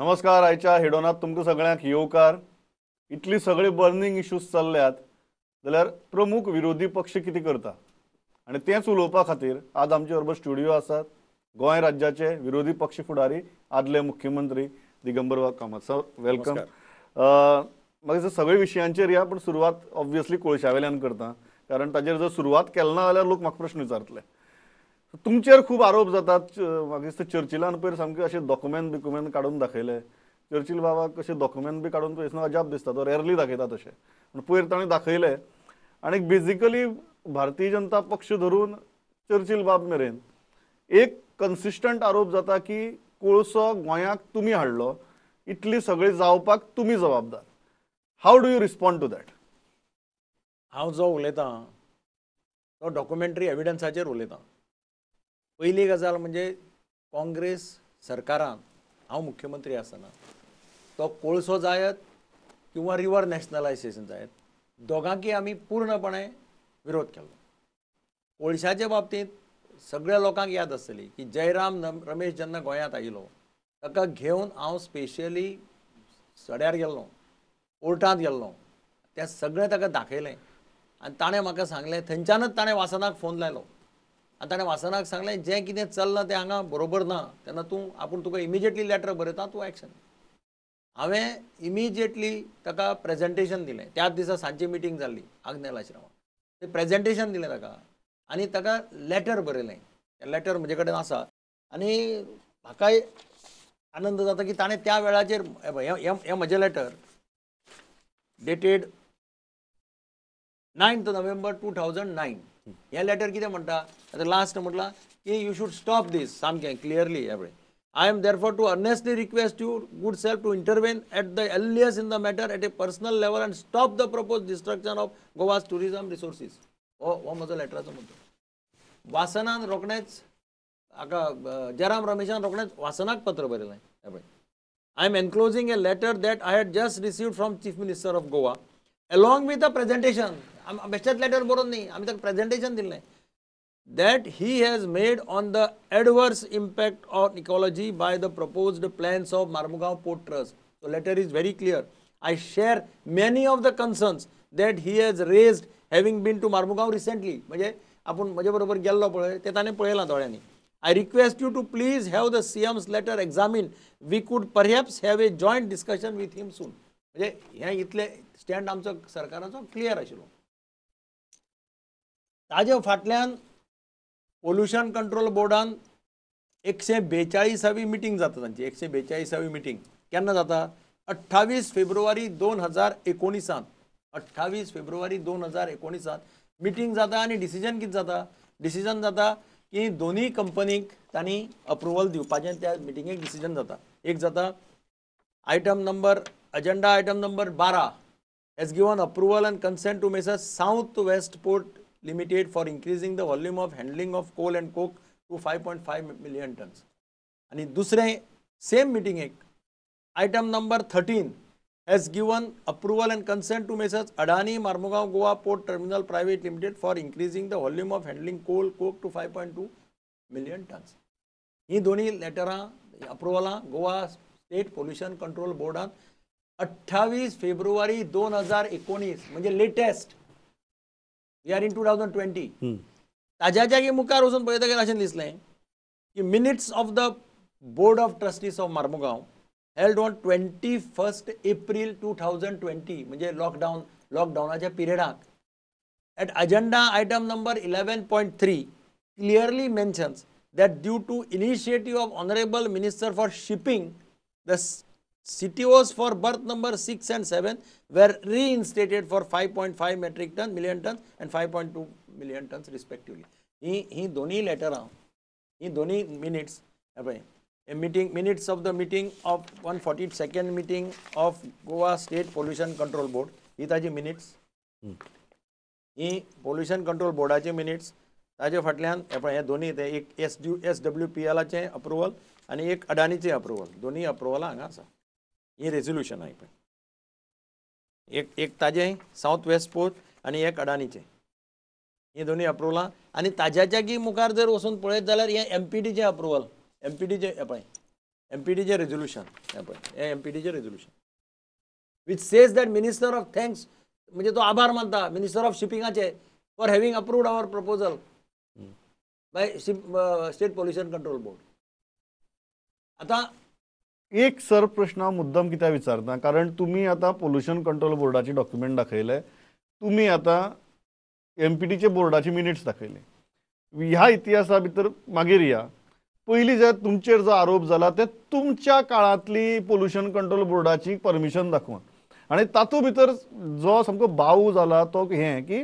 नमस्कार. आयच्या हेडोनात तुमकां सगळ्यांक येवकार. इतली सगळे बर्निंग इश्यूज चल्ल्यात जाल्यार प्रमुख विरोधी पक्ष कितें करता आनी तेंच उलोवपा खातीर आज आमचे बरोबर स्टुडियो आसात गोंय राज्याचे विरोधी पक्ष फुडारी आदले मुख्यमंत्री दिगंबर कामत. Sir welcome. मागीर सगळे विशयांचेर या, पूण सुरवात ऑब्वियसली कोळशा वेल्यान करता, कारण ताजेर जर सुरवात केली ना जाल्यार लोक म्हाका प्रश्न विचारतले. तुमचेर खूब आरोप जातात. मागीर चर्चिलान पयर सामके अशे डॉक्युमेंट बिक्युमेंट काडून दाखयले. चर्चिल बाबाक अशे डॉक्युमेंट बी काडून पळयतना अजाप दिसता, तो रेरली दाखयता तशें, पूण पयर ताणें दाखयले. आनी बेजिकली भारतीय जनता पक्ष धरून चर्चिल बाब मेरेन एक कन्सिस्टंट आरोप जाता की कोळसो गोंयाक तुमी हाडलो, इतली सगळी जावपाक तुमी जबाबदार. How do you respond to that? हांव जो उलयतां तो डॉक्युमेंटरी एविडन्साचेर उलयतां. पयली गजाल म्हणजे काँग्रेस सरकारान हांव मुख्यमंत्री आसतना तो कोळसो जायत किंवा रिवर नॅशनलायझेशन जायत, दोगांकय आमी पूर्णपणे विरोध केलो. कोळशाचे बाबतींत सगळ्या लोकांक याद आसतली की जयराम रमेश जेन्ना गोंयांत आयलो ताका घेवन हांव स्पेशली सड्यार गेल्लो, कोर्टांत गेल्लो, तें सगळें ताका दाखयलें आनी ताणें म्हाका सांगलें, थंयच्यानच ताणें वासनाक फोन लायलो आनी ताणें वासनाक सांगलें जें कितें चल्लां तें हांगा बरोबर ना, तेन्ना तूं आपूण तुका इमिजिएटली लेटर बरयता, तूं एक्शन. हांवें इमिजिएटली ताका प्रेजेंटेशन दिलें. त्याच दिसा सांजची मिटींग जाल्ली आग्नेल आश्रमांत, तें प्रेजेंटेशन दिलें ताका आनी ताका लेटर बरयलें. तें लेटर म्हजे कडेन आसा आनी म्हाकाय आनंद जाता की ताणें त्या वेळाचेर हें म्हजें letter dated 9th November 2009. हें लेटर कितें म्हणटा, आतां लास्ट म्हटलां की you should stop दीस, सामकें क्लियरली. हे पळय, I am therefore to earnestly request you good self to intervene at the earliest in the matter at a personal level and stop the proposed destruction of Goa's tourism resources. हो म्हजो लेटराचो मुद्दो. वासनान रोखडेंच हाका जयराम रमेशान रोखडेंच वासनाक पत्र बरयलें. हे पळय, I am enclosing a letter that I had just received from Chief Minister of Goa along with a presentation. बेश्टेच लेटर बरोवन न्ही, आमी ताका प्रेजेंटेशन दिल्लें, that he has made on the adverse impact on ecology by the proposed plans of Marmugao Port Trust. So letter is very clear. I share many of the concerns that he has raised having been to Marmugao recently. म्हणजे आपूण म्हजे बरोबर गेल्लो पळय तें ताणें पळयलां दोळ्यांनी. I request you to please have the CM's letter examined. We could perhaps have a joint discussion with him soon. म्हणजे हें इतलें स्टँड आमचो सरकाराचो क्लियर आशिल्लो. ताजे फाटल्यान पोल्युशन कंट्रोल बोर्डान 142वी मिटींग जाता तांची. 142वी मिटींग केन्ना जाता, 28 फेब्रुवारी 2019. 28 फेब्रुवारी 2019 मिटींग जाता आनी डिसिजन कितें जाता, डिसिजन जाता की दोनूय कंपनीक तांणी अप्रुवल दिवपाचें त्या मिटिंगेक डिसिजन जाता. एक जाता item number, agenda item number 12 has given approval and consent to Messrs South West Port Limited for increasing the volume of handling of coal and coke to 5.5 million tons. आनी दुसरें same मिटिंगेक item number 13 has given approval and consent to Messrs Adani Marmugao Goa Port Terminal Private Limited for increasing the volume of handling coal coke to 5.2 million tons. ही दोन्ही लेटरां अप्रुवलां Goa state pollution control बोर्डान 28 फेब्रुवारी 2019 म्हणजे latest, we are in 2020. ताज्या जागी मुखार वचून पळयतकीर अशें दिसलें की minutes of the board of trustees of Marmugao held on 21 April 2020 म्हणजे लॉकडावनाच्या पिरियडाक at agenda item number 11.3 clearly mentions that due to initiative of honourable minister for shipping the CTOs for berth number 6 and 7 were reinstated for 5.5 metric ton million tons and 5.2 million tons respectively. ही दोन्ही लेटरां, ही दोन्ही minutes, पळय, a meeting minutes of the meeting of 142nd meeting of Goa State Pollution Control Board, ही ताजी minutes, ही pollution control बोर्डाची minutes. ताजे फाटल्यान हे पळय, हे दोन्ही ते एक SWPLाचें अप्रुवल आनी एक अडानीचें अप्रुवल, दोन्ही अप्रुवलां हांगा आसा. ही रेजोल्युशन आहे पळय, एक ताजें सावथ वेस्ट पोर्ट आनी एक अडानीचें, ही दोन्ही अप्रुवलां. आनी ताज्या जागी मुखार जर वचून पळयत जाल्यार हें MPDचें अप्रुवल, MPDचें पळय एमपीटीचें रेजोल्युशन हें पळय, हें एमपीटीचें resolution which says that minister of thanks, म्हणजे तो आभार मानता मिनिस्टर ऑफ शिपिंगाचे for having approved our proposal by state pollution control board. आतां एक सर प्रश्न हांव मुद्दम कित्याक विचारता, कारण तुमी आतां पोल्युशन कंट्रोल बोर्डाची डॉक्युमेंट दाखयले, तुमी आतां एमपीटीचे बोर्डाची मिनिट्स दाखयले. ह्या इतिहासा भितर मागीर या, पयलीं जे तुमचेर जो आरोप जाला ते तुमच्या काळांतली पोल्युशन कंट्रोल बोर्डाची परमिशन दाखोवन, आनी तातूंत भितर जो सामको बाऊ जाला तो हें की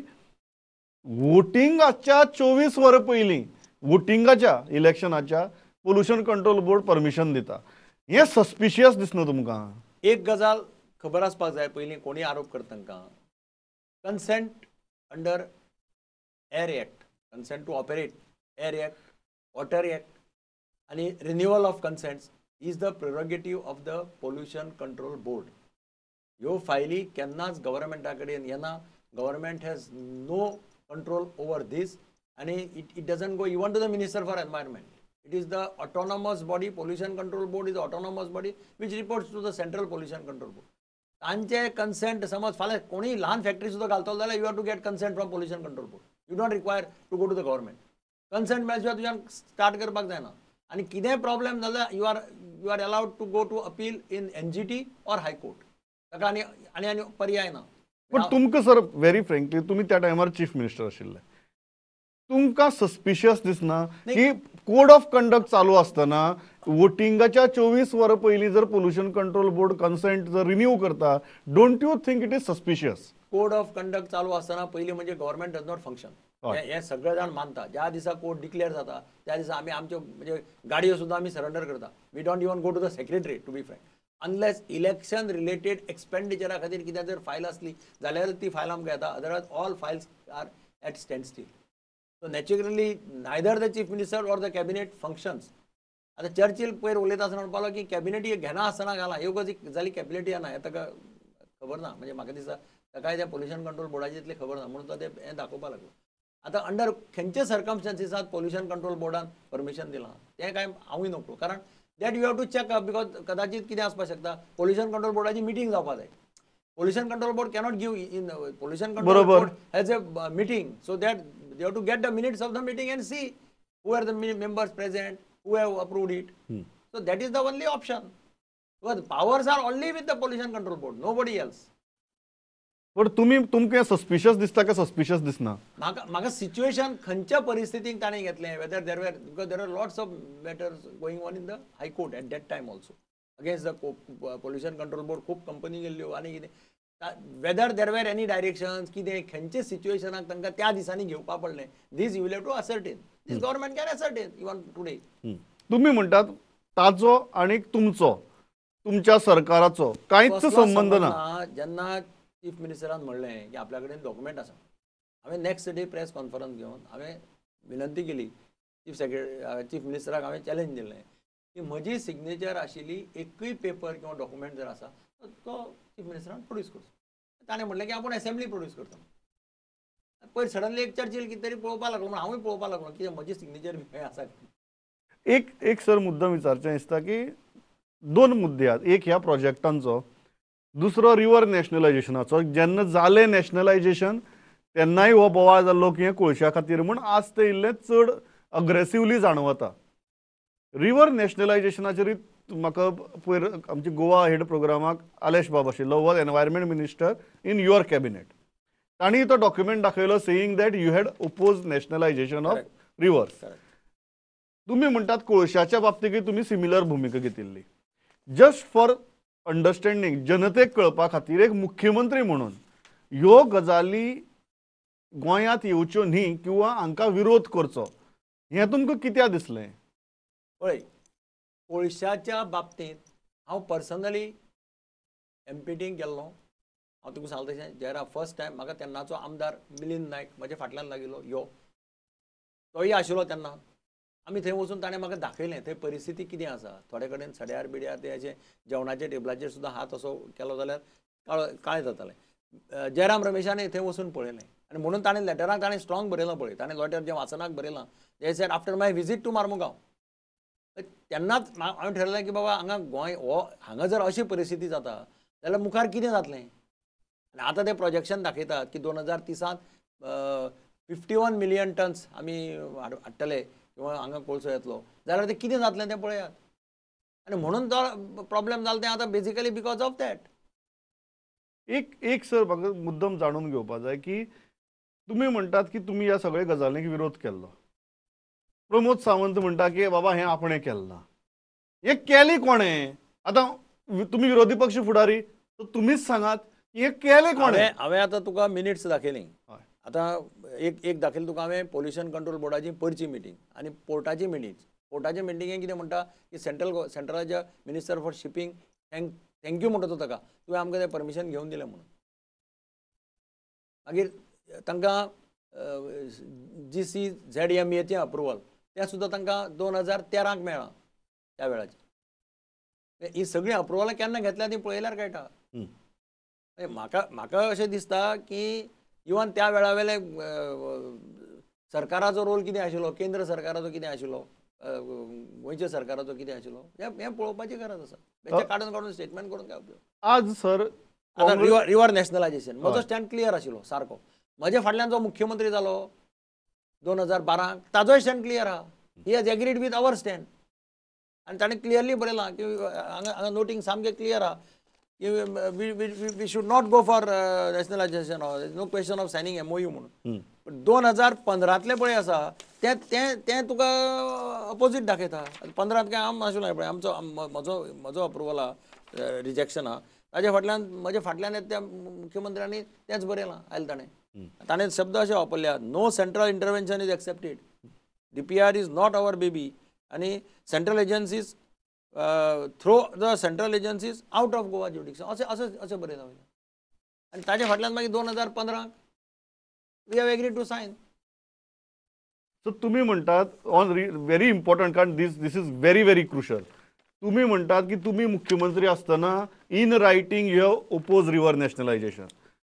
वोटिंगाच्या 24 वरां पयलीं वोटिंगाच्या इलेक्शनाच्या पोल्युशन कंट्रोल बोर्ड परमिशन दिता. हें सस्पिशियस दिसना तुमकां? एक गजाल खबर आसपाक जाय, पयलीं कोणी आरोप करता तांकां, consent under air act, consent to operate air act, water act आनी renewal of consents is the prerogative of the pollution control board. ह्यो फायली केन्नाच गव्हर्मेंटा कडेन येना. Government has no control over this आनी it doesn't go even to the minister for environment. It is the autonomous body. Pollution Control Board is autonomous body which reports to the Central Pollution Control Board. तांचे consent समज फाल्यां कोणीय ल्हान factory सुद्दां घालतलो जाल्यार you have to get consent from pollution control board. You don't require to go to the government. Consent मेळ्ळ्या शिवाय तुज्यान स्टार्ट करपाक जायना. आनी कितेंय प्रॉब्लेम जाल्यार you are allowed to go to appeal in NGT or high court. ताका आनी आनी आनी पर्याय ना. पण तुमकां सर व्हेरी फ्रेंकली, तुमी त्या टायमार चीफ मिनिस्टर आशिल्ले, तुमकां सस्पिशियस दिसना की कोड ऑफ कंडक्ट चालू आसतना वोटिंगाच्या 24 वरां पयलीं जर पोल्युशन कंट्रोल बोर्ड कन्सेंट जर रिन्यू करता, don't you think it is suspicious? Code of conduct चालू आसतना पयलीं म्हणजे गव्हर्मेंट डज not function हें सगळे जाण मानता. ज्या दिसा कोड डिक्लेअर जाता त्या दिसा आमी आमच्यो म्हणजे गाडयो सुद्दां आमी सरेंडर करता. We don't even go to the secretary to be frank, unless election related एक्सपेंडिचरा खातीर कितें जर फायल आसली जाल्यार ती फायल आमकां येता, otherwise all files are at stand still. So naturally neither the chief minister or the cabinet functions. आतां Churchill पयर उलयता आसतना म्हणपाक की कॅबिनेट घेना आसतना घाला, ह्यो गजाली कॅबिनेट येना हें ताका खबर ना. म्हणजे म्हाका दिसता ताकाय त्या पोल्युशन कंट्रोल बोर्डाची इतली खबर ना म्हणून तो ते हें दाखोवपाक लागलो. आतां अंडर खंयचे सर्कमस्टांसीसांत पोल्युशन कंट्रोल बोर्डान परमिशन दिलां तें कांय हांवूय नकळो, कारण that you have to check up because कदाचित कितें आसपाक शकता, पोल्युशन कंट्रोल बोर्डाची मिटींग जावपाक जाय. Pollution control board cannot give in pollution control board has a meeting, so that they have to get the minutes of the meeting and see who are the members present, who have approved it. So that is the only option. Because powers are only with the pollution control board, nobody else. But तुम्ही तुमकां suspicious दिसता काय suspicious दिसना? म्हाका म्हाका situation खंयच्या परिस्थितीक ताणें घेतलें, whether there were, because there are lots of matters going on in the high court at that time also against the pollution control board. खूब कंपनी गेल्ल्यो आनी कितें, whether there were any directions कितें खंयच्या सिच्युएशनाक तांकां त्या दिसांनी घेवपा पडलें, this you will have to ascertain. This government can ascertain even today. तुम्ही म्हणटात ताजो आनी तुमचो, तुमच्या सरकाराचो कांयच संबंध ना. जेन्ना चीफ मिनिस्टरान म्हणलें की आपल्या कडेन डॉक्युमेंट आसा, हांवें नेक्स्ट डे प्रेस कॉन्फरन्स घेवन हांवें विनंती केली चीफ सेक्रेटरी चीफ मिनिस्टराक, हांवें चॅलेंज दिलें की म्हजी सिग्नेचर आशिल्ली एकूय पेपर किंवा डॉक्युमेंट जर आसा तो चीफ मिनिस्टरान प्रोड्यूस करचो. ताणें म्हणलें की आपूण एसेंब्ली प्रोड्यूस करता. पयर सडनली एक चर्चिल कितें तरी पळोवपाक लागलो, म्हणून हांवूय पळोवपाक लागलो की म्हजी सिग्नेचर बी आसा. एक एक सर मुद्दम विचारचें दिसता की दोन मुद्दे आहात, एक ह्या प्रोजेक्टांचो, दुसरो रिवर नॅशनलायजेशनाचो. जेन्ना जालें नॅशनलायजेशन तेन्नाय हो बोवाळ जाल्लो की हें कोळशा खातीर म्हूण, आज तें इल्लें चड अग्रेसिवली जाणवता. रिवर नॅशनलायजेशनाचेरूय म्हाका पयर आमच्या गोवा हेड प्रोग्रामाक आलेश बाब आशिल्लो, was environment minister in your cabinet, तांणी तो डॉक्युमेंट दाखयलो saying that you had oppose nationalisation of rivers. तुमी म्हणटात कोळशाच्या बाबतींत तुमी सिमिलर भुमिका घेतिल्ली. जस्ट फॉर अंडरस्टँडींग, जनतेक कळपा खातीर एक मुख्यमंत्री म्हणून ह्यो गजाली गोंयांत येवच्यो न्ही किंवा हांकां विरोध करचो हें तुमकां कित्याक दिसलें? पळय, कोळशाच्या बाबतींत हांव पर्सनली एमपीटींक गेल्लो. हांव तुका सांगता तशें जेरा फर्स्ट टायम म्हाका तेन्नाचो आमदार मिलिंद नायक म्हज्या फाटल्यान लागिल्लो, यो तोय आशिल्लो तेन्ना. आमी थंय वचून ताणें म्हाका दाखयलें थंय परिस्थिती कितें आसा. थोडे कडेन सड्यार बिड्यार ते अशें जेवणाच्या टेबलाचेर सुद्दां हात असो केलो जाल्यार काळो काळें जातालें. जयराम रमेशान थंय वचून पळयलें आनी म्हणून ताणें लेटराक ताणें स्ट्रॉंग बरयलां. पळय ताणें लेटर जें वाचनाक बरयलां, they said after my visit to Marmugao. तेन्नाच हांवें ठरयलें की बाबा हांगा गोंय हो हांगा जर अशी परिस्थिती जाता जाल्यार मुखार कितें जातलें. आनी आतां ते प्रोजेक्शन दाखयतात की 2030 51 मिलियन टन्स आमी हाडटले किंवा हांगा कोळसो येतलो, जाल्यार तें कितें जातलें तें पळयात. आनी म्हणून तो प्रॉब्लेम जालो तें आतां बेजिकली because of that. एक एक सर म्हाका मुद्दम जाणून घेवपा जाय की तुमी म्हणटात की तुमी ह्या सगळ्या गजालींक विरोध केल्लो, प्रमोद सावंत म्हणटा की बाबा हें आपणें केलें ना, हें केलें कोणें? आतां तुमी विरोधी पक्ष फुडारी, तुमीच सांगात हें केलें कोणें? हांवें आतां तुका मिनिट्स दाखयली, आतां एक एक दाखयली तुका हांवें पोल्युशन कंट्रोल बोर्डाची पयरची मिटींग आनी पोर्टाची मिटींग. पोर्टाच्या मिटिंगेक कितें म्हणटा की सेंट्रलाच्या minister for shipping thank you म्हणटा तो ताका, तुवें आमकां तें परमिशन घेवन दिलें म्हणून. मागीर तांकां GCZMAचें अप्रुवल तें सुद्दां तांकां 2013 मेळ्ळां त्या वेळाचेर. ही सगळीं अप्रुवलां केन्ना घेतल्या ती पळयल्यार कळटा. म्हाका म्हाका अशें दिसता की इवन त्या वेळा वेले सरकाराचो रोल कितें आशिल्लो, केंद्र सरकाराचो कितें आशिल्लो, गोंयच्या सरकाराचो कितें आशिल्लो, हें पळोवपाची गरज आसा. तें काडून काडून स्टेटमेंट करून काय उपयोग. आज सर आतां रिवर नॅशनलायझेशन म्हजो स्टँड क्लियर आशिल्लो सारको. म्हज्या फाटल्यान जो मुख्यमंत्री जालो 2012 ताजोय स्टँड क्लियर आहा. He has agreed with our stand. आनी ताणें क्लियरली बरयलां की हांगा हांगा नोटींग सामकें क्लियर आहा की we should not go for nationalisation, no question of signing MOU म्हणून. 2015 पळय आसा तें तें तें तुका अपोजीट दाखयता. 15 काय आम नाशिल्लें पळय, आमचो म्हजो म्हजो अप्रुवल आहा, रिजेक्शन आहा, ताज्या फाटल्यान म्हज्या फाटल्यान त्या मुख्यमंत्र्यांनी तेंच बरयलां आयलें. ताणें ताणें शब्द अशे वापरल्या, no central intervention is accepted, DPR is not our baby, आनी central agencies throw the central agencies out of Goa jurisdiction, अशें अशें अशें बरयलां. आनी ताज्या फाटल्यान मागीर 2015 we have agreed to sign. So तुम्ही म्हणटात ऑन व्हेरी इम्पॉर्टंट, कारण this this is very very crucial. तुम्ही म्हणटात की तुम्ही मुख्यमंत्री आसतना in writing you have oppose river nationalisation.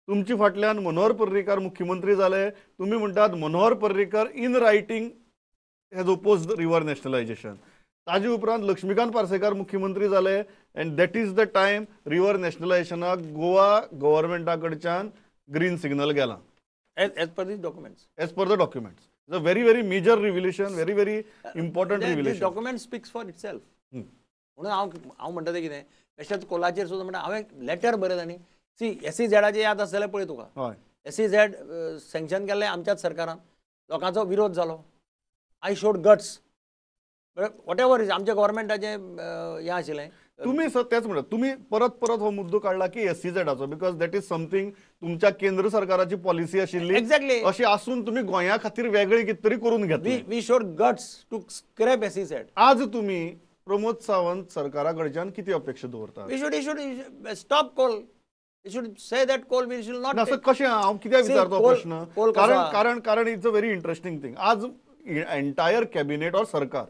तुमचे फाटल्यान मनोहर पर्रीकार मुख्यमंत्री जाले, तुम्ही म्हणटात Manohar Parrikar in writing has oppose river nationalisation. ताजे उपरांत लक्ष्मीकांत पार्सेकार मुख्यमंत्री जाले and that is the time river नॅशनलायझेशनाक Goa गव्हर्मेंटा कडच्यान ग्रीन सिग्नल गेला. As per these documents. As per the documents. It's a very, very major revelation, very, very important revelation. This document speaks for itself. म्हणून हांव म्हणटा तें कितें, तशेंच कोलाचेर सुद्दां म्हणटा हांवें लेटर बरयलें न्ही. सी SEZाचें याद आसलें पळय तुका, SEZ sanction केल्लें आमच्याच सरकारान, लोकांचो विरोध जालो. I showed guts, whatever is आमच्या गव्हर्मेंटाचें हें आशिल्लें. तुम्ही तेच म्हणटा, तुम्ही परत परत हो मुद्दो काडला की SEZाचो, because that is something तुमच्या केंद्र सरकाराची पॉलिसी आशिल्ली. एक्झॅक्टली. अशी आसून तुम्ही गोंया खातीर वेगळे कितें तरी करून घेतले. We showed guts to scrap SEZ. आज तुम्ही प्रमोद सावंत सरकारा कडच्यान कितें अपेक्षा दवरता? We should stop coal, we should say that coal we should not. असं कशें हांव कित्याक विचारतो प्रश्न, कारण कारण कारण it's a very interesting thing. आज एंटायर कॅबिनेट ऑर सरकार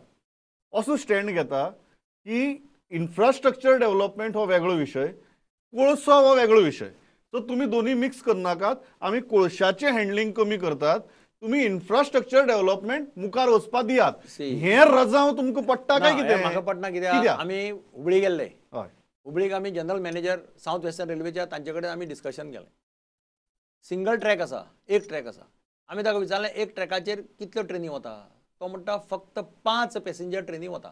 असो स्टँड घेता की इन्फ्रास्ट्रक्चर डेव्हलपमेंट हो वेगळो विशय, कोळसो हो वेगळो विशय. सो तुम्ही दोन्ही मिक्स करनाकात, आमी कोळशाचें हँडलिंग कमी करतात, तुम्ही इन्फ्रास्ट्रक्चर डेव्हलपमेंट मुखार वचपा दियात. हें रजांव तुमकां पडटा काय कितें? म्हाका पडना. कित्याक आमी हुबळी गेल्ले, हुबळीक आमी जनरल मॅनेजर सावथ वेस्टर्न रेल्वेच्या तांचे कडेन आमी डिस्कशन केलें. सिंगल ट्रॅक आसा, एक ट्रॅक आसा. आमी ताका विचारलें एक ट्रॅकाचेर कितल्यो ट्रेनी वता, तो म्हणटा फक्त 5 पॅसेंजर ट्रेनी वता,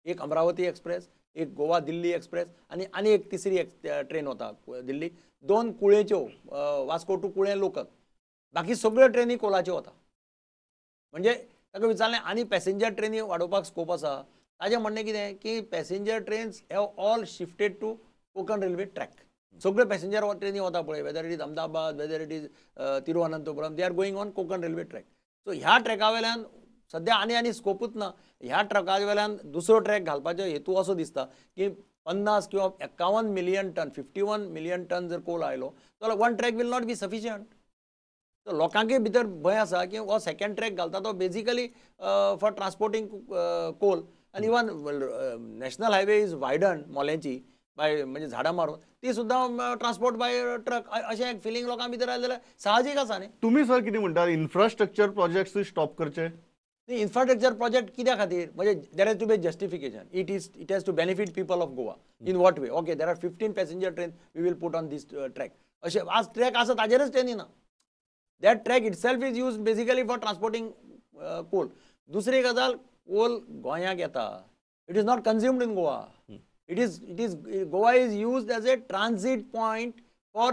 एक अमरावती एक्सप्रेस, एक गोवा दिल्ली एक्सप्रेस आनी आनी एक तिसरी ट्रेन वता दिल्ली, 2 कुळेच्यो वास्को टू कुळे लोकल, बाकी सगळ्यो ट्रेनी कोलाच्यो वता. म्हणजे ताका विचारलें आनी पॅसेंजर ट्रेनी वाडोवपाक स्कोप आसा, ताजें म्हणणें कितें की passenger trains have all shifted to Konkan railway track. सगळ्यो पॅसेंजर ट्रेनी वता पळय, whether it is Ahmedabad, whether it is Thiruvananthapuram, they are going on Konkan railway track. So ह्या ट्रॅका वेल्यान सद्या आनी आनी स्कोपूच ना. ह्या ट्रका वेल्यान दुसरो ट्रॅक घालपाचो हेतू असो दिसता की 50 किंवा 51 मिलियन टन, 51 मिलियन टन जर कोल आयलो जाल्यार one track will not be sufficient. लोकांकय भितर भंय आसा की हो सेकंड ट्रॅक घालता तो बेजिकली फॉर ट्रान्सपोर्टींग कोल. आनी even national highway is widen मोलेंची bye म्हणजे झाडां मारून, ती सुद्दां ट्रान्सपोर्ट बाय ट्रक, अशें एक फिलींग लोकां भितर आयलें जाल्यार साहजीक आसा न्ही. तुमी सर कितें म्हणटा, इन्फ्रास्ट्रक्चर प्रोजेक्ट्स स्टॉप करचे? न्ही, इन्फ्रास्ट्रक्चर प्रोजेक्ट कित्या खातीर म्हणजे there has to be justification. It has to benefit people of Goa in what way? Okay, there are 15 passenger train we will put on this track. अशें आज track आसा ताजेरच ट्रेनी ना. That track itself is use basically for transporting coal. दुसरी गजाल, कोल गोंयाक येता, it is not consumed in Goa. It is Goa is used as a transit point for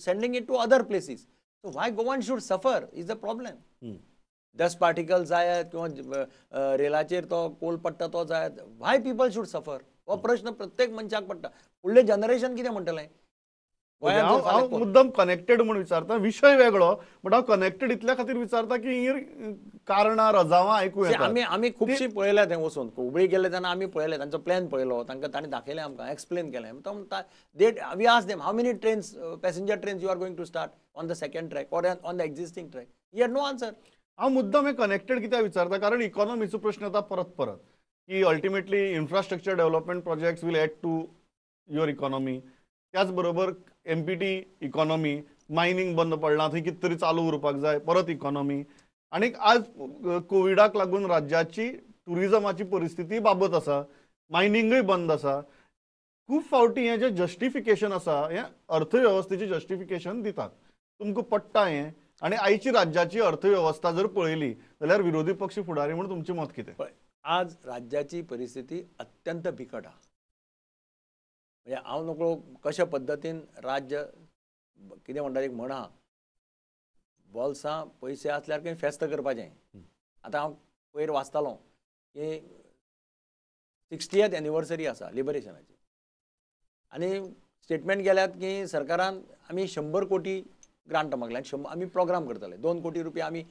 sending it to other places. So why Goan should suffer is the problem. Dust particle जायत किंवा रेलाचेर तो कोल पडटा तो जायत, why people should suffer हो प्रश्न प्रत्येक मनशाक पडटा. फुडलें जनरेशन कितें म्हणटलें? हांव मुद्दम कनेक्टेड म्हूण विचारता, विशय वेगळो बट हांव कनेक्टेड इतल्या खातीर विचारता की ही कारणां रजावां आयकूं येता. आमी आमी खुबशीं पळयल्या, थंय वचून हुबळी गेले तेन्ना आमी पळयलें, तांचो प्लॅन पळयलो, तांकां तांणी दाखयलें, आमकां एक्सप्लेन केलें. They we ask them how many trains, passenger trains you are going to start on the second track or on the existing track. He had no answer. हांव मुद्दम हे कनेक्टेड कित्याक विचारता, कारण इकॉनॉमीचो प्रश्न येता परत परत की ultimately infrastructure development projects will add to your economy. त्याच बरोबर एमपीटी इकॉनॉमी, मायनींग बंद पडलां थंय कितें तरी चालू उरपाक जाय, परत इकॉनॉमी. आनी आज कोविडाक लागून राज्याची टुरिजमाची परिस्थिती बाबत आसा, मायनिंगूय बंद आसा. खूब फावटी हें जें जस्टिफिकेशन आसा हें अर्थवेवस्थेचें जस्टिफिकेशन दितात. तुमकां पडटा हें? आनी आयची राज्याची अर्थवेवस्था जर पळयली जाल्यार विरोधी पक्ष फुडारी म्हूण तुमचें मत कितें? पळय, आज राज्याची परिस्थिती अत्यंत बिकट आहा. म्हणजे हांव नकळो कशा पद्दतीन राज्य, कितें म्हणटा, एक म्हण आहा, बोल्सां पयशे आसल्यार खंय फेस्त करपाचें. आतां हांव पयर वाचतालो की 60th anniversary आसा लिबरेशनाची आनी स्टेटमेंट गेल्यात की सरकारान आमी 100 कोटी ग्रांट मागले आनी आमी प्रोग्राम करतले. 2 कोटी रुपया आमी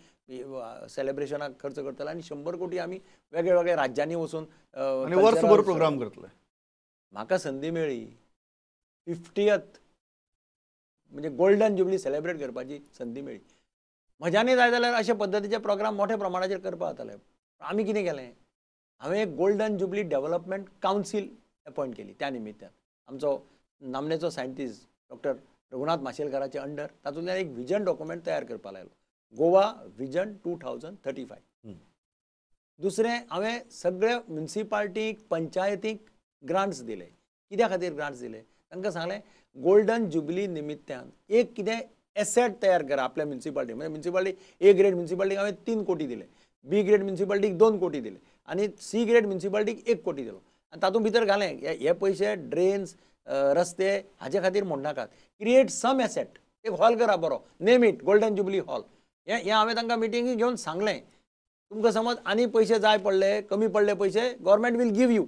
सेलेब्रेशनाक खर्च करतले आनी 100 कोटी आमी वेगळे वेगळे राज्यांनी वचून आनी वर्सभर प्रोग्राम करतले. म्हाका संदी मेळ्ळी, 50th म्हणजे गोल्डन जुबली सेलेब्रेट करपाची संदी मेळ्ळी. म्हज्यानी जाय जाल्यार अशे पद्दतीचे प्रोग्राम मोठ्या प्रमाणाचेर करपाक जाताले. आमी कितें केलें, हांवें एक golden jubilee development council appoint केली. त्या निमित्तान आमचो नामनेचो सायंटिस्ट डॉक्टर रघुनाथ माशेलकाराचे अंडर तातूंतल्यान एक विजन डॉक्युमेंट तयार करपाक लायलो, गोवा विजन 2035. दुसरें, हांवें सगळे म्युनिसिपालिटीक, पंचायतीक ग्रांट्स दिले. कित्या खातीर ग्रांट्स दिले? तांकां सांगलें, गोल्डन जुबली निमित्तान एक कितें एसेट तयार करा आपल्या म्युनिसिपालिटी. म्हणजे म्युनिसिपालिटी, ए ग्रेड म्युनिसिपालिटीक हांवें 3 कोटी दिले, बी ग्रेड म्युनिसिपालिटीक 2 कोटी दिले आनी सी ग्रेड म्युनिसिपालिटीक 1 कोटी दिलो. आनी तातूंत भितर घालें, हे पयशे ड्रेन्स, रस्ते हाजे खातीर म्हणनाकात, क्रिएट सम एसेट. एक हॉल करा बरो, name it golden jubilee hall. हें हें हांवें तांकां मिटिंगी घेवन सांगलें. तुमकां समज आनी पयशे जाय पडले, कमी पडले पयशे, government will give you,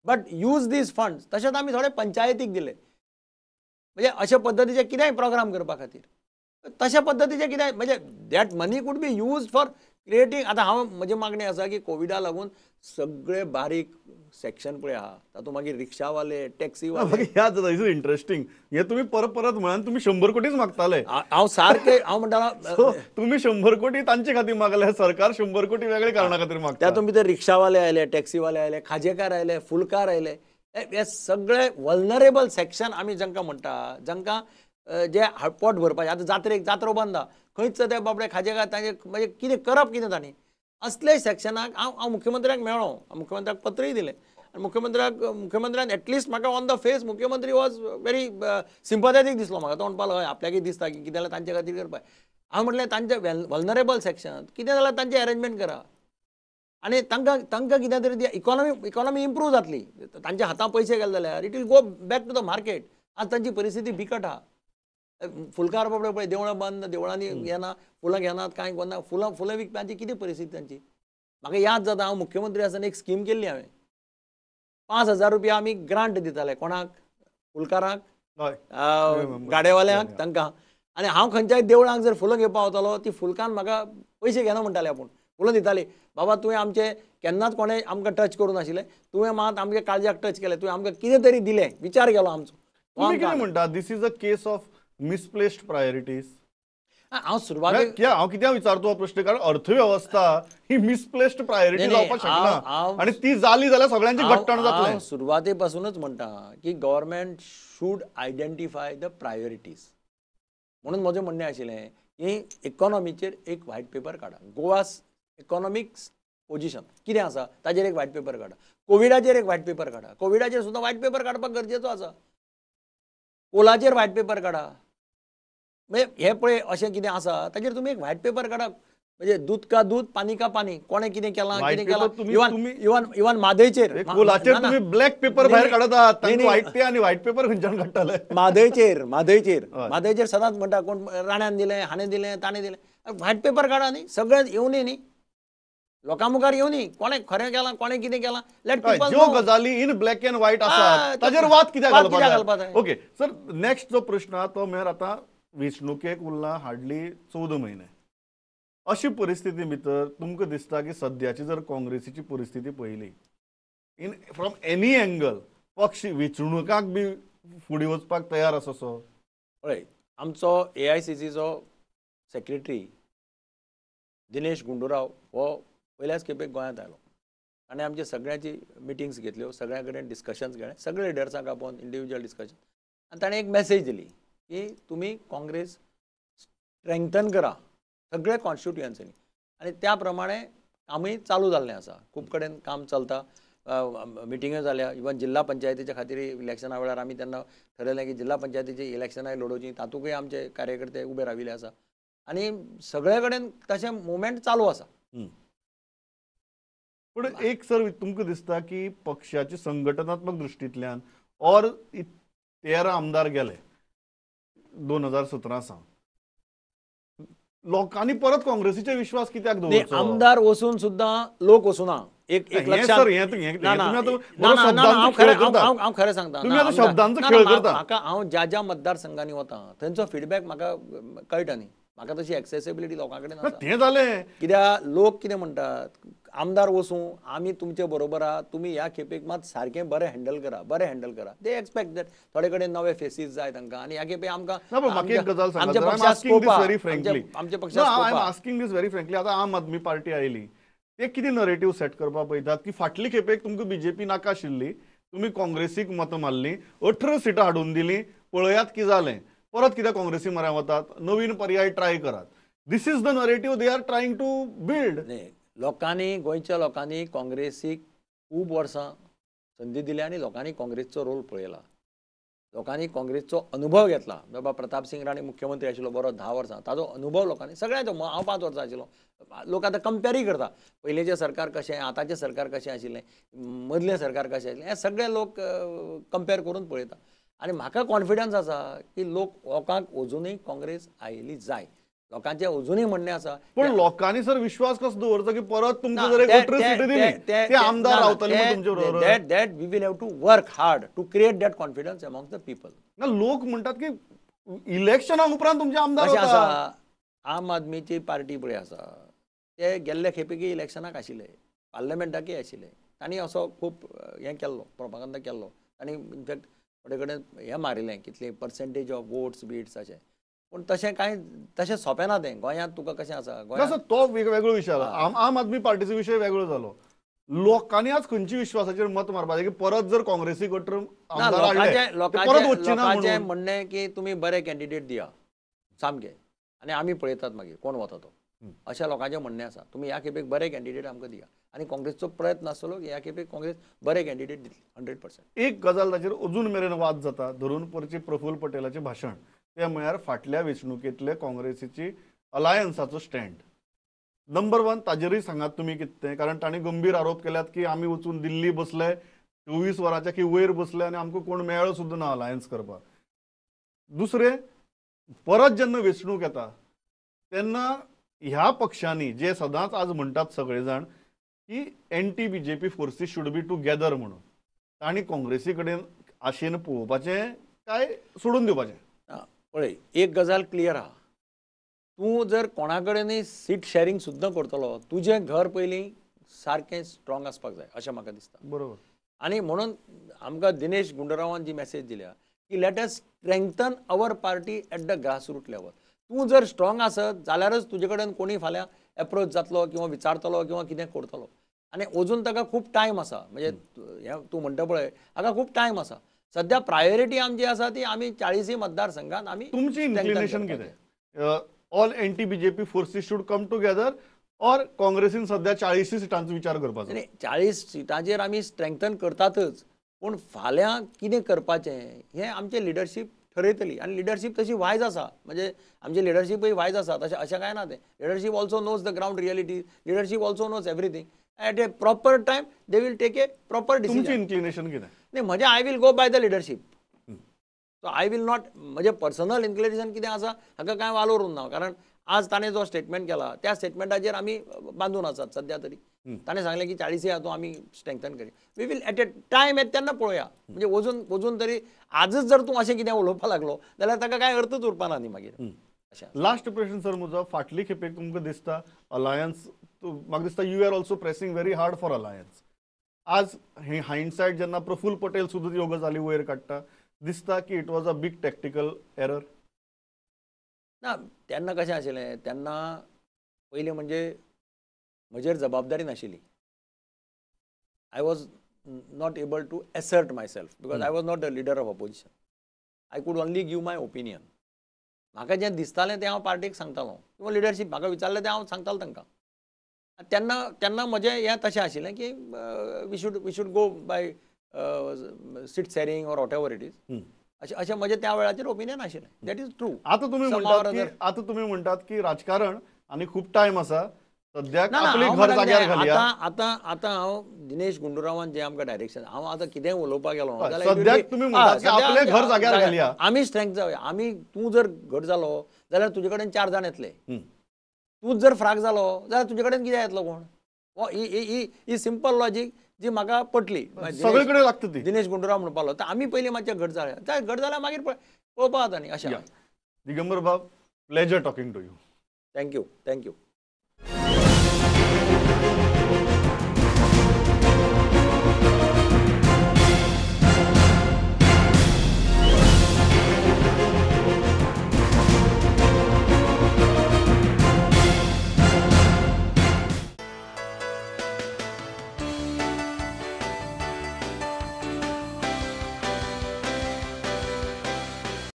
but use these funds. तशेंच आमी थोडे पंचायतीक दिले, म्हणजे अशा पद्दतीचे कितेंय प्रोग्राम करपा खातीर, तशा पद्दतीचे कितें, म्हणजे that money could be use for creating. आतां हांव म्हजी मागणी आसा की कोविडा लागून सगळे बारीक सेक्शन पळय आहा, तातूंत मागीर रिक्षावाले, टॅक्सीवाले. याद जाता, is interesting, हे तुम्ही परत परत म्हळ्यार तुमी 100 कोटीच मागताले. हांव सारकें हांव म्हणटालो. तुमी 100 कोटी तांचे खातीर मागले, सरकार 100 कोटी वेगळे कारणा खातीर मागता. तातूंत भितर रिक्षावाले आयले, टॅक्सीवाले आयले, खाजेकार आयले, फुलकार आयले. हे सगळे वल्नरेबल सेक्शन आमी जांकां म्हणटा, जांकां जे पोट भरपाचें. आतां जात्रेक, जात्रो बंद आहा, खंयच ते बाबडे खाजेकार तांचे म्हणजे कितें करप कितें तांणी? असले सेक्शनाक हांव हांव मुख्यमंत्र्याक मेळ्ळो, मुख्यमंत्र्याक पत्रय दिलें आनी मुख्यमंत्र्यान एटलिस्ट म्हाका ऑन the face, मुख्यमंत्री वॉज व्हेरी सिंपथेटीक दिसलो म्हाका. तो म्हणपाक लागलो, हय, आपल्याकय दिसता की कितें जाल्यार तांचे खातीर करपाक. हांव म्हटलें, तांचे वल्नरेबल सेक्शन कितें जाल्यार तांचें एरेंजमेंट करा आनी तांकां कितें तरी इकॉनॉमी इम्प्रूव जातली. तांच्या हातांत पयशे गेले जाल्यार it will go back to the market. आज तांची परिस्थिती बिकट आहा. फुलकार बाबडे पळय, देवळां बंद, देवळांनी येना, फुलां घेनात, कांय करना. फुलां विकप्यांची कितें परिस्थिती तांची? म्हाका याद जाता, हांव मुख्यमंत्री आसतना एक स्कीम केल्ली हांवें. 5,000 रुपया आमी ग्रांट दिताले. कोणाक? फुलकारांक, गाडेवाल्यांक, तांकां. आनी हांव खंयच्याय देवळांक जर फुलां घेवपाक वतालो, ती फुलकान म्हाका पयशे घेना म्हणटाले, आपूण फुलां दिताली. बाबा, तुवें आमचे केन्नाच कोणें आमकां टच करूं नाशिल्लें, तुवें मात आमगे काळजाक टच केलें, तुवें आमकां कितें तरी दिलें, विचार केलो आमचो. तुमी कितें म्हणटा, this is a case of misplaced priorities? हांव सुरवातेक हांव कित्याक विचारतो हो प्रश्न, कारण अर्थवेवस्था ही मिसप्लेस्ड प्रायोरिटी जावपाक शकना आनी ती जाली जाल्यार सगळ्यांची घट्टण जातलें. सुरवाते पासूनच म्हणटा की government should identify the priorities. म्हणून म्हजें म्हणणें आशिल्लें की इकॉनॉमीचेर एक व्हायट पेपर काडा, गोवा इकॉनॉमीक पोजिशन कितें आसा ताजेर एक व्हायट पेपर काडा, कोविडाचेर एक व्हायट पेपर काडा, कोविडाचेर सुद्दां व्हायट पेपर काडपाक गरजेचो आसा, कोलाचेर व्हायट पेपर काडा. म्हणजे हे पळय अशें कितें आसा ताजेर तुमी एक व्हायट पेपर काडा. म्हणजे दूध का दूध पानी का पानी, कोणें कितें केलां कितें केलां, इवन इवन इवन म्हादयचेर कोलाचेर तुमी ब्लॅक पेपर भायर काडतात, व्हायट ते आनी व्हायट पेपर खंयच्यान काडटाले? म्हादयचेर म्हादयचेर म्हादयचेर सदांच म्हणटा कोण राण्यान दिलें, हाणें दिलें, ताणें दिलें. व्हायट पेपर काडा न्ही, सगळें येवनी न्ही, लोकां मुखार येवनी कोणें खरें केलां कोणें कितें केलां. लेट पीपल ज्यो गजाली इन ब्लॅक एंड व्हायट आसात ताजेर वाद कित्याक घालपाक जाय? ओके सर, नेक्स्ट जो प्रश्न आहा तो म्हळ्यार आतां वेंचणुकेक उरला हार्डली 14 म्हयने. अशी परिस्थिती भितर तुमकां दिसता की सद्याची जर काँग्रेसीची परिस्थिती पळयली इन फ्रॉम एनी एंगल पक्ष वेंचणुकाक बी फुडें वचपाक तयार आसा असो? पळय, आमचो AICCचो सेक्रेटरी दिनेश गुंडूराव हो पयल्याच खेपेक गोंयांत आयलो आनी आमचे सगळ्यांची मिटिंग्स घेतल्यो, सगळ्यां कडेन डिस्कशन्स घेतले, सगळे लिडर्सांक आपोवन इंडिविज्युअल डिस्कशन, आनी ताणें एक मॅसेज दिली की तुमी काँग्रेस स्ट्रेंथन करा सगळे कॉन्स्टिट्युएन्सीनी, आनी त्या प्रमाणे कामूय चालू जाल्लें आसा. खूब कडेन काम चलता, मिटिंग्यो जाल्या, इवन जिल्हा पंचायतीच्या खातीर इलेक्शना वेळार आमी तेन्ना ठरयलें की जिल्हा पंचायतीची इलेक्शनाय लडोवची, तातूंकय आमचे कार्यकर्ते उबे राविल्ले आसा आनी सगळे कडेन तशें मुवमेंट चालू आसा. पूण एक सर तुमकां दिसता की पक्षाची संघटनात्मक दृश्टींतल्यान और 13 आमदार गेले 2017 सावन, लोकांनी परत काँग्रेसीचेर विश्वास कित्याक दवरचो? आमदार वचून सुद्दां लोक वचूना. एक एक लक्षात हांव खरें सांगता, म्हाका हांव ज्या ज्या मतदारसंघांनी वता थंयचो फिडबॅक म्हाका कळटा न्ही, म्हाका तशी एक्सेसिबिलिटी लोकां कडेन आसा. तें जालें कित्याक लोक कितें म्हणटात, आमदार वचूं आमी तुमचे बरोबर आहा, तुमी ह्या खेपेक मात सारकें बरें हँडल करा, बरें हँडल करा. दे एक्सपेक्ट that थोडे कडेन नवे फेसीस जाय तांकां आनी ह्या खेपे आमकां आमच्या पक्षाक स्कोप आमच्या पक्षाक. आस्किंग दीस व्हेरी फ्रँकली, आतां आम आदमी पार्टी आयली ते कितें नरेटीव सेट करपाक पळयतात की फाटली खेपेक तुमकां बीजेपी नाका आशिल्ली, तुमी काँग्रेसीक मतां मारलीं, 18 सिटां हाडून दिलीं, पळयात कितें जालें, परत कित्याक काँग्रेसी म्हऱ्यान वतात, नवीन पर्याय ट्राय करात. This is the narrative they are trying to build. लोकांनी, गोंयच्या लोकांनी काँग्रेसीक खूब वर्सां संदी दिल्या आनी लोकांनी काँग्रेसचो रोल पळयला, लोकांनी काँग्रेसचो अनुभव घेतला. बाबा प्रताप सिंग राणे मुख्यमंत्री आशिल्लो बरो 10 वर्सां, ताजो अनुभव लोकांनी सगळ्यांचो. हांव 5 वर्सां आशिल्लो, लोक आतां कंपेरूय करता पयलींचें सरकार कशें, आतांचें सरकार कशें आशिल्लें, मदलें सरकार कशें आशिल्लें, हें सगळे लोक कंपेर करून पळयता. आनी म्हाका कॉन्फिडन्स आसा की लोकांक अजुनूय काँग्रेस आयिल्ली जाय, लोकांचें अजुनूय म्हणणें आसा. पण लोकांनी सर विश्वास कसो दवरचो की परत तुमकां जर 18 सिटी दिली ते आमदार रावतले तुमचे बरोबर? That that we will have to work hard to create that confidence among the people. ना, लोक म्हणटात की इलेक्शना उपरांत तुमचे आमदार आसा. आम आदमीची पार्टी पळय आसा ते गेल्ले खेपेकय इलेक्शनाक आशिल्ले, पार्लमेंटाकय आशिल्ले, तांणी असो खूब हें केल्लो, प्रोपागंदा केल्लो, तांणी इनफॅक्ट थोडे कडेन हें मारिल्लें कितले पर्सेंटेज ऑफ वोट्स बिट्स अशें. पूण तशें कांय तशें सोंपें ना तें. गोंयांत तुका कशें आसा, गोंयांत तो वेगळो विशय जाला, आम आदमी पार्टीचो विशय वेगळो जालो. लोकांनी आज खंयच्या विश्वासाचेर मत मारपाचें की परत जर काँग्रेसीक 18 आमदार हाडले परत वचचे ना? लोकांचें म्हणणें की तुमी बरे कॅन्डिडेट दिया सामके आनी आमी पळयतात मागीर कोण वता तो, अशें लोकांचें म्हणणें आसा. तुमी ह्या खेपेक बरे कॅन्डिडेट आमकां दिया आनी काँग्रेसचो प्रयत्न आसतलो की ह्या खेपेक काँग्रेस बरे कॅन्डिडेट दितली 100%. एक गजाल ताचेर अजून मेरेन वाद जाता, धरून परची प्रफुल्ल पटेलाचें भाशण, ते म्हळ्यार फाटल्या वेंचणुकेंतले काँग्रेसीची अलायन्साचो स्टँड नंबर 1. ताजेरूय सांगात तुमी कितें तें, कारण तांणी गंभीर आरोप केल्यात की आमी वचून दिल्ली बसले 24 वरांच्या की वयर बसले आनी आमकां कोण मेळ्ळो सुद्दां ना अलायन्स करपाक. दुसरें, परत जेन्ना वेंचणूक येता तेन्ना ह्या पक्षांनी जे सदांच आज म्हणटात सगळे जाण की anti BJP forces should be together म्हणून, तांणी काँग्रेसी कडेन आशेन पळोवपाचें काय सोडून दिवपाचें? पळय, एक गजाल क्लियर आहा, तूं जर कोणा कडेनय सीट शॅरींग सुद्दां करतलो, तुजें घर पयलीं सारकें स्ट्रॉंग आसपाक जाय अशें म्हाका दिसता. बरोबर. आनी म्हणून आमकां दिनेश गुंडूरावान जी मॅसेज दिल्या की let us strengthen our party at the grassroot level. तूं जर स्ट्रॉंग आसत जाल्यारच तुजे कडेन कोणूय फाल्यां एप्रोच जातलो किंवा विचारतलो किंवा कितें करतलो. आनी अजून ताका खूब टायम आसा, म्हणजे हें तूं म्हणटा पळय हाका खूब टायम आसा. सध्या प्रायोरिटी आमची आसा ती आमी 40 मतदारसंघात आमी. तुमची इन्क्लिनेशन कितें? All anti BJP forces should come together or काँग्रेसीन सध्या 40 सिटांचो विचार करपाचो? 40 सिटांचेर आमी स्ट्रेंथन करतातच, पूण फाल्यां कितें करपाचें हें आमचें लिडरशीप ठरयतली. आनी लिडरशीप तशी वायज आसा, म्हणजे आमची लिडरशीपय वायज आसा, तशें अशें कांय ना तें. Leadership also knows the ground reality, leadership also knows everything. At a proper time they will take a proper decision. तुमचें इन्क्लिनेशन कितें? न्ही, म्हजें I will go by the leadership. So I will not, म्हजें personal inclination कितें आसा हाका कांय वालोर उरना, कारण आज ताणें जो स्टेटमेंट केला त्या स्टेटमेंटाचेर आमी बांदून आसात सद्या तरी. ताणें सांगलें की 40 हातूंत आमी strengthen curry, we will at a time येता तेन्ना पळोवया. म्हणजे वचून वचून तरी आजच जर तूं अशें कितें उलोवपाक लागलो जाल्यार ताका कांय अर्थच उरपा ना न्ही मागीर. अशें लास्ट प्रश्न सर म्हजो, फाटली खेपेक तुमकां दिसता अलायन्स, म्हाका दिसता you are also pressing very hard for alliance. आज हे हायंडसायट जेन्ना प्रफुल्ल पटेल सुद्दां ह्यो गजाली वयर काडटा, दिसता की it was a big tactical error? ना, तेन्ना कशें आशिल्लें, तेन्ना पयलीं म्हणजे म्हजेर जबाबदारी नाशिल्ली. I was not able to assert myself because I was not the leader of opposition. I could only give my opinion. म्हाका जें दिसतालें तें हांव पार्टीक सांगतालो, किंवा लिडरशीप म्हाका विचारलें तें हांव सांगतालो तांकां. तेन्ना तेन्ना म्हजें हें तशें आशिल्लें की we should go by seat sharing or whatever it is. अशें अशें म्हजें त्या वेळाचेर ओपिनियन आशिल्लें. That is true. आतां तुमी म्हणटात की राजकारण आनी खूब टायम आसा सद्याक, आपलें घर जाग्यार घालया. आतां आतां हांव दिनेश गुंडुरावान जें आमकां डायरेक्शन, हांव आतां कितेंय उलोवपाक गेलो सद्याक तुमी म्हणटात आपलें घर जाग्यार घालया, आमी स्ट्रेंथ जावया. आमी तूं जर घट जालो जाल्यार तुजे कडेन 4 जाण येतले, तूं जर फ्राक जालो जाल्यार तुजे कडेन कितें येतलो कोण? ही सिंपल लॉजीक जी म्हाका पटली, सगळे कडेन लागता ती. दिनेश गुंडुराव म्हणपालो तर आमी पयलीं मातशें घट जाल्या, घट जाल्यार मागीर पळोवपा जाता न्ही. अशें. दिगंबर बाब, pleasure talking to you. Thank you, thank you.